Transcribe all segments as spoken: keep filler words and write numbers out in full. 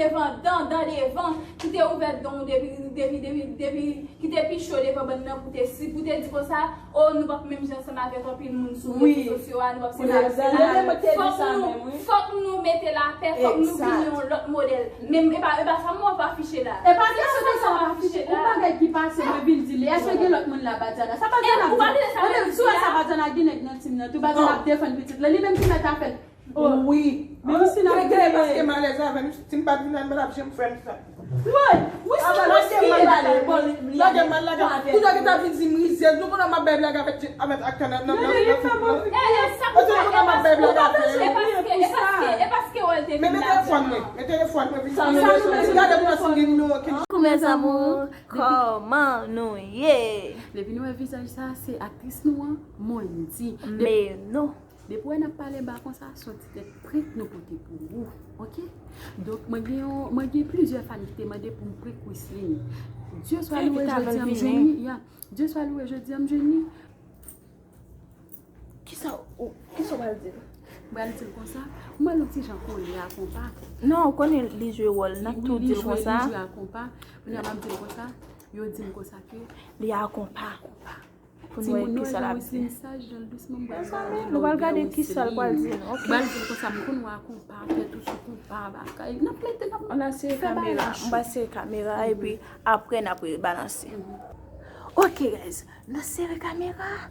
devan, dan, dan devan, ki te ouvè dan w depi, depi, depi, depi, ki te pi cho devan bann nan pou te si, pou te di konsa, o, nou p ap menm jan ansanm avèk anpil moun sou rezo sosyo a, nou p ap se sa, se la. Fòk nou, fòk nou mete lapè, fòk nou vin yon lòt modèl. Men e pa, e pa sa m ap afiche la. E pa kesyon de sa w ap afiche, yon bagay ki pase, mwen vin di li. Èske gen lòt moun la, Badiana? Sa Badiana ap di. Ou pa tande sa, si w wè sa Badiana gen nèg nan tim nan, tou Badiana ap defann pitit la. Li menm ki mèt afè l. Wi. Men si n ap gade paske m alèz avè l, si m pa t vin la, m pa t ap janm fè m sa. Wi, wi, si w wè ki lage m mal, lage m. Kounye a gen ta vin di m rizèz, nou konnen m ap bay blag avèk, avèk aktè nan, nan, nan, nan. Kounye a gen ta vin di m rizèz, nou konnen m ap bay blag avèk. E paske, e paske, e paske wè l te vin la. Men, men telefòn mwen, men telefòn mwen, vin gade pou mwen si m gen nimewo. Coucou mes amours, kòman nou ye? Depi nou wè vizaj sa, se aktris nou an, Mondy. Men non. Depi w wè n ap pale ba konsa, se yon ti tèt prank nou pote pou ou, oke? Donk, mwen gen yon, mwen gen plizyè fan ki te mande pou m prank Wislin. Dye swa louwe, jodi a m jwenn li, ya. Dye swa louwe, jodi a m jwenn li. Kisa ou, kisa w pral di l? M pral di l konsa, m wè l yon ti jan kole a konpa. Non, ou konnen li jwe wòl, n ap tou di l konsa. Wi, li jwe, li jwe a konpa. Kounye a m ap di l konsa, yo di m konsa ke li a konpa. Pou nou wè kisa l ap di. Nou pral gade kisa l pral di nou, oke? M pral di l konsa, m konn w a konpa, tèt ou sou konpa, bagay. N ap mete, n ap fè bagay la cho. M pral sere kamera, epi apre n ap rebalanse. Oke, guys, nou sere kamera.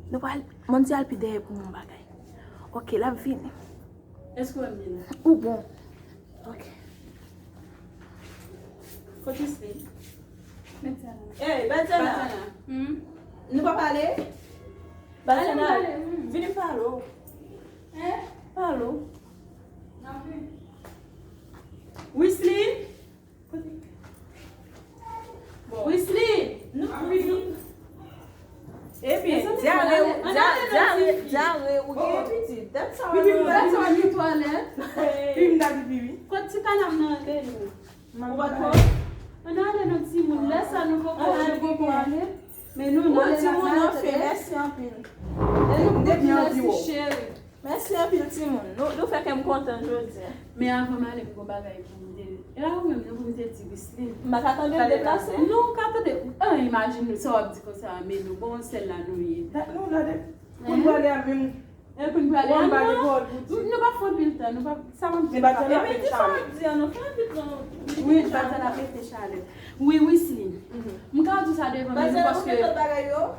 Nou pral, Mondy al pi dèyè pou mwen bagay. Oke, l ap vini. Èske w wè m vini? Ou bon. Ok. Kot Wislin? Badiana. Ey, Badiana. Badiana. Hmm? Nou pa pale? Badiana, ale, pale, hmm. Vini m pale w. Hein? Pale w. Nan vin. Wislin? Wislin, nou vini. Ebyen, dyare, dyare, dyare ou gen pitit. Dat sa w ap gen twalèt. Pipi m ta pipi, wi. Kot ti kanam nan ale nou? Ou pa t konn? Ann ale non timoun. Lè sa nou poko, nou poko ale. Men nou, nou ale timoun, anfen, mèsi anpil. Depi mèsi, cheri. Mèsi anpil, timoun. Nou, nou fè kè m kontan jodi a. Men avan m ale, m gon bagay pou m te. E a ou menm, non, pou m te di Wislin. M pa ka tande l deplase? Non, ou ka tande. An, imajine nou, sa w ap di konsa, men nou, bon, sèl la nou ye. Dat nou la de. Pou n prale a menm. E pou n prale a, non. Nou pa fè anpil tan, nou pa, sa m ap di. Ebyen, di sa w ap di an, non, fè anpil tan. Wi, Badiana ap mete chalè. Wi, Wislin. M ka di w sa devan menm paske,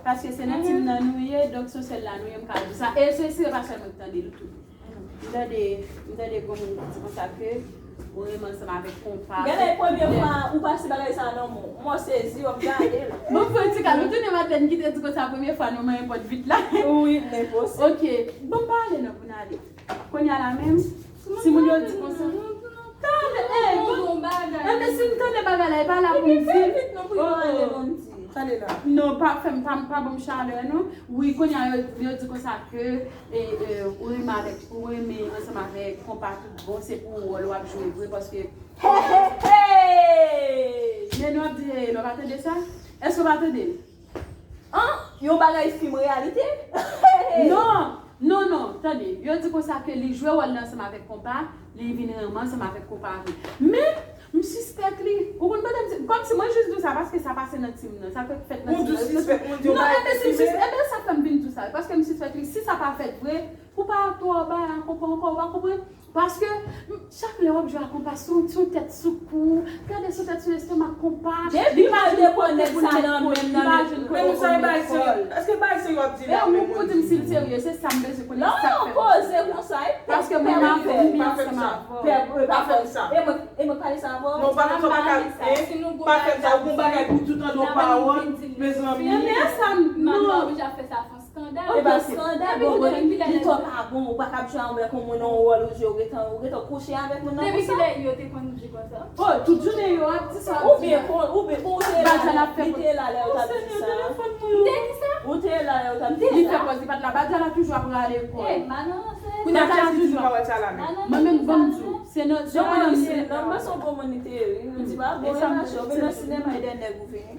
paske se nan tim nan nou ye, donk se sèl la nou ye, m ka di w sa. E se, se pa sèl mwen ki tande l tou. M tande, m tande gon moun ki di konsa ke ou renmen ansanm avèk konpa. Genlè e premye fwa ou pase bagay sa nan men w. Mwen sezi, w ap gade l. Bon, pou di ka, nou tounen maten ki te di konsa premye fwa nou manyen pòt vit la. Wi, men posib. Oke, bon, m pale non pou n ale. Kounye a la menm, si moun yo di konsa. Tande, ey, bon, enben si m tande bagay la, e pa la pou m di l. Tande la. Non, pa fè m, pa, pa ban m chalè, non. Wi, kounye a, yo, yo di konsa ke, e, e, ou renmen avèk, ou renmen ansanm avèk konpa tout bon, se pou wòl w ap jwe vre, paske. Hey, hey, hey! Men nou ap di, hey, nou pa tande sa? Èske w pa tande l? An, yon bagay fim reyalite? Non, non, non, tande. Yo di konsa ke li jwe wòl la ansanm avèk konpa, li vin renmen ansanm avèk konpa vre. Men, m sispèk li. Ou konn pandan m di, kòmsi mwen jis di w sa, paske sa pase nan tim nan, sa fèk fèt nan tim nan. Ou di w sispèk, ou di w pa. Non, enben si m sis-, enben sa fè m vin di w sa, paske m sispèk li. Si sa pa fèt vre, ou pa twò bay a konpa ankò, ou pa konprann? Paske, m, chak lè w ap jwe a konpa, se yon, se yon tèt sou kou, gade se yon tèt sou lestomak konpa. Depi m al te pran nèg sa nan men m nan, men nou sa e bagay serye. Èske bagay serye w ap di la menm? Ou di m si l serye, se sa m bezwen konnen, sa k fè. Non, koze konsa, e paske mwen avè w, m byen ansanm avè w. Pa fè m sa. E mwen, e mwen pale sa avè w? Non, pa fè m sa, pa fè m sa. Ou gon bagay pou di, ou tande yon pawòl, mezanmi. Mezanmi, sa, non. Skandal. E pa skandal, bon, bon, li twò pa bon, ou pa ka ap jwe avèk yon moun nan yon wòl ou jwe, ou gentan, ou gentan kouche avèk moun nan konsa. Depi kilè yo te konn di konsa? Oh, tout jounen yo ap di sa, ap di sa. Oubyen, oubyen, ou te la, li te la lè yo t ap di sa. Ou te di sa? Ou te la lè yo t ap di sa. Li fè pòz, li pa t la. Badiana toujou ap rale kò l. Kounye a Badiana toujou ap. Mwen menm, ban m di w, se nan, se nan, se nan, mwen se yon bon moun li te ye, wi. M di pa bon, e mache, oubyen nan sinema e dèyè nèg ou vini.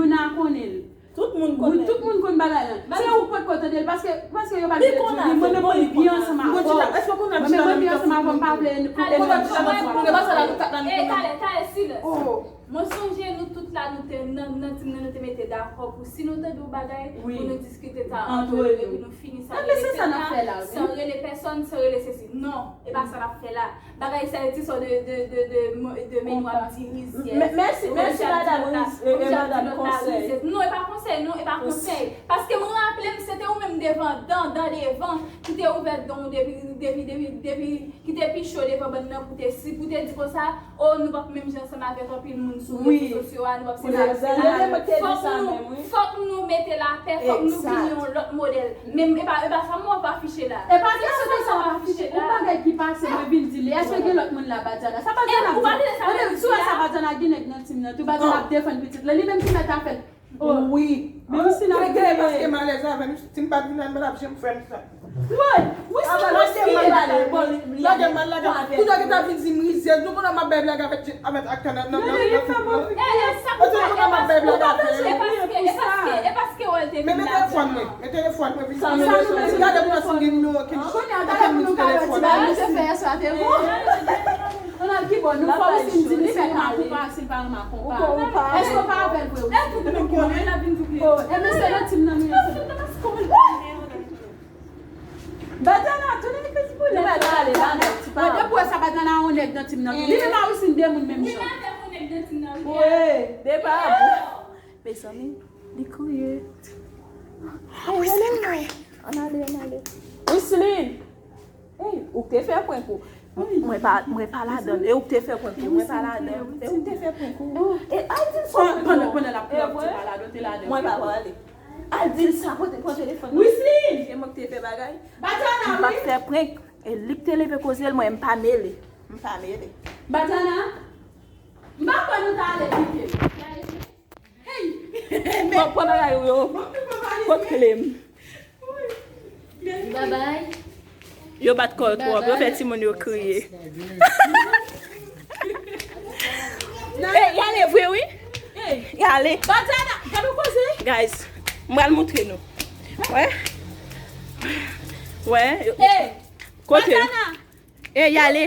Luna konnen l. Tout moun konnen. Tout moun konn bagay lan. Se ou potko tande l, paske, paske yo pa t vle di li. Mwen menm mwen viv ansanm avè w. Mwen menm mwen viv ansanm avè w, m pa vle pou enèji. Talè, talè, silans. Mwen sonje nou tout la, nou te nan, nan tim nan, nou te mete dakò pou si nou tande yon bagay, pou nou diskite sa antre nou, epi nou fini sa. San rele pèsòn, san rele sesi. Non, e pa sa n ap fè la. Bagay sa yo ti sò de, de, de, de, de men w ap di rizyèz. Mèsi, mèsi madanm Riz, e madanm konsèy. Non, e pa konsèy, non, e pa konsèy. Paske mwen raple m, se te ou menm devan, dan, dan devan, ki te ouvè dan w depi, depi, depi, depi, ki te pi cho devan bann nan pou te, si, pou te di konsa, o, nou p ap menm jan ansanm avèk anpil moun sou rezo sosyo a, nou p ap se sa, se sa. Fòk nou, fòk nou mete lapè, fòk nou vin yon lòt modèl. Men e pa, e pa sa m w ap afiche la. E pa kesyon de sa w ap afiche. Yon bagay ki pase, mwen vin di li. Èske gen lòt moun la, Badiana? Sa Badiana ap di. Mwen menm, sou sa Badiana gen nèg nan tim nan tou. Badiana ap defann pitit la. Li menm ki mèt afè l. Wi. Men Wisly ap kriye. Paske m alèz avè l. Si m pa t vin la, m pa t ap janm fè l sa. Wi, Wisly ap kriye. Lage m al, lage m. Kounye a gentan vin di m rizyèz. Nou konnen m ap bay blag avèk Avèk aktè nan, nan, nan, nan fim nan. Ou te konn ap bay blag avè yo. E paske, e paske, e paske wè l te vin la. Men, men telefòn mwen, men telefòn mwen, vin sa nou bezwen. Gade pou nou si gen nimewo okenn, okenn moun sou telefòn mwen. Bagay nou te fè yè swa te bon. Ann al ki bò, nou fò Wisly di nou se renmen konpa, si l pa renmen konpa. Èske w pa avè l vre, Wisly? E tout moun konnen. E men se nan tim nan nou ye. Badiana, tounen epi pou lè. Nou mèt ale la, non, ti pa. Mwen depi wè sa Badiana yon nèg nan tim nan tou. Li menm a Wisly de moun menm jan. Wi, depa a bon. Mezanmi, li kriye. Ann ale, ann ale. Wisly! Ey, ou te fè prank ou. Mwen pa, mwen pa ladan. E ou te fè prank ou. Mwen pa ladan. E ou te fè prank ou. E al di l sa. Pandan, pandan l ap kriye, ou te pa ladan, ou te ladan. Mwen pa prale. Al di l sa, pote, pran telefòn nan. Wisly! E mwen ki te fè bagay. Badiana, wi. M pa t fè prank. E li k te leve koze l, mwen, m pa mele. M pa mele. Badiana, m pa kwè nou ta ale kite l. Hey! Bon, pran bagay ou yo. Pot kle m. Bye bye. Yo bat kò yo twòp, yo fè timoun yo kriye. Ey, y ale vre wi. Y ale. Badiana, gade w koze. Guys, m pral montre nou. Wè. Wè. Kote? Ey, y ale.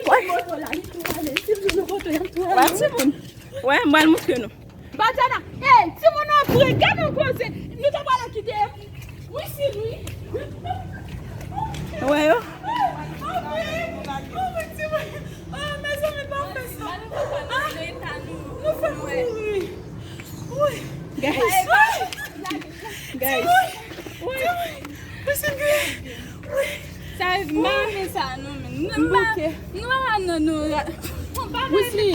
Wè, timoun. Wè, m pral montre nou. Badiana, ey, timoun nan pre, gade yon koze. Nou te pral kite Wisly, wi. Wè yo. Oh, mezanmi, pa fè sa. Nou fè m mouri. Guys. Guys. Wi. Wi. Wi. Sa e mame sa non men. Nou pa, nou pa nan nou. Wisly.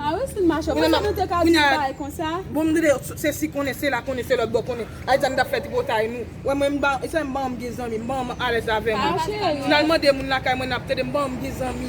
A Wisly mache. Kounye a nou te ka di bay konsa. Bon, m tande se si konnen, se la konnen, se lòt bò konnen. Ay di sa nou t ap fè tripotay nou. Wè mwen m ba, e sa m ba m gen zanmi, m ba m alèz avè mwen. N al mande moun lakay mwen n ap tande m ba m gen zanmi.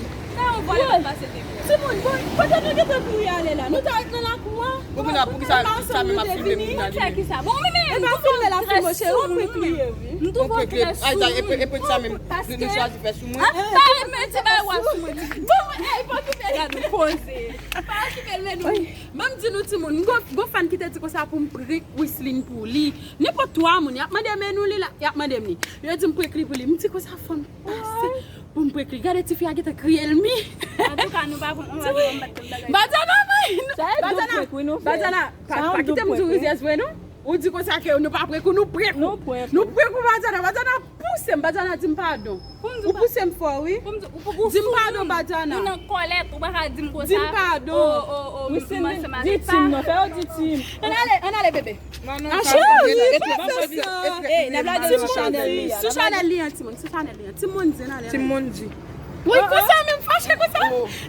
Timoun, bon, kote nou gentan kouri ale la? Nou ta ret nan lakou a. Bon, men la, poukisa sa menm ap filme moun nan li menm? Fè kisa? Bon, men, men, e pa filme la, filme, cheri, ou pran kriye, wi. M twouve w trè sou mwen. Ay, e, e, e pou sa menm, nou, nou chwazi fè sou mwen. Ah, pa mete bagay sou mwen. Bon, ey, pa okipe l, gade, poze. Pa okipe l, men nou. Ban m di nou, timoun, m gon, gon fan ki te di konsa pou m prank Wislin pou li. Nenpòt twa moun, y ap mande men nou li la, y ap mande m li. Yo di m prank li pou li. M di konsa fò m pase pou m prank li. Gade tifi a gentan kriye l mi. Antouka, nou pa prank, nou pa prank, m pa t konn bagay. Badiana, men. Badiana, Badiana, pa, pa kite m di w rizyèz vre, non. Ou di konsa ke nou pa prank ou, nou prank ou. Nou prank ou. Nou prank ou, Badiana. Badiana pouse m, Badiana di m padon. Ou pouse m fò, wi. Di m padon, Badiana. Ou nan kòlèt, ou pa ka di m konsa. Di m padon. Oh, oh, oh, m kòmanse mal. Di Tim non, fè yo di Tim. Ann ale, ann ale, bebe. Non, non, ah, cheri, pa fè sa. Ey, n ap lage sou chanèl li a. Sou chanèl li an, timoun, sou chanèl li an. Timoun di, ann ale. Timoun di. Wi, konsa menm, fache konsa.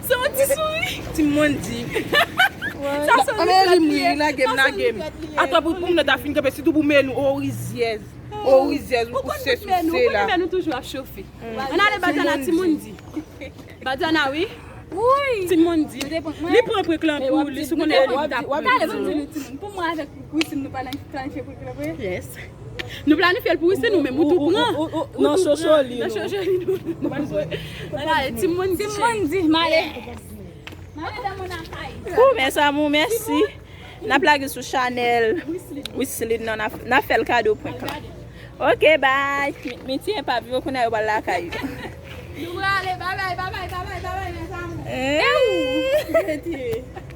Se yon ti souri. Timoun di. Sa se yon lagem, lagem. Atò pou, pou m nan ta fin kanpe, sitou pou men nou, o rizyèz. O rizyèz, ou pouse sou se la. Ou konnen men nou toujou ap chofe. Ann ale, Badiana, timoun di. Badiana, wi. Wi. Timoun di. Li pran prank lan pou li, sou konnen li t ap prank li. Pou mwen avèk Wisin, nou pa planifye prank lan vre? Yes. Nou planifye l pou Wisin, nou menm, ou tou pran. Nan chocho li, nou. Nan chocho li, nou. Ann ale, timoun di. Timoun di, m ale. M ale dans mon affaire. Kou, mes amours, mèsi. N ap lage sou chanèl Wislin nan, n ap, n ap fè l kado prank lan. Ok, bye. Mi, mi ti enpa viv, kounye a yo pral lakay yo. Nou prale, bye bye, bye bye, bye bye, bye bye, mes amours. Eh.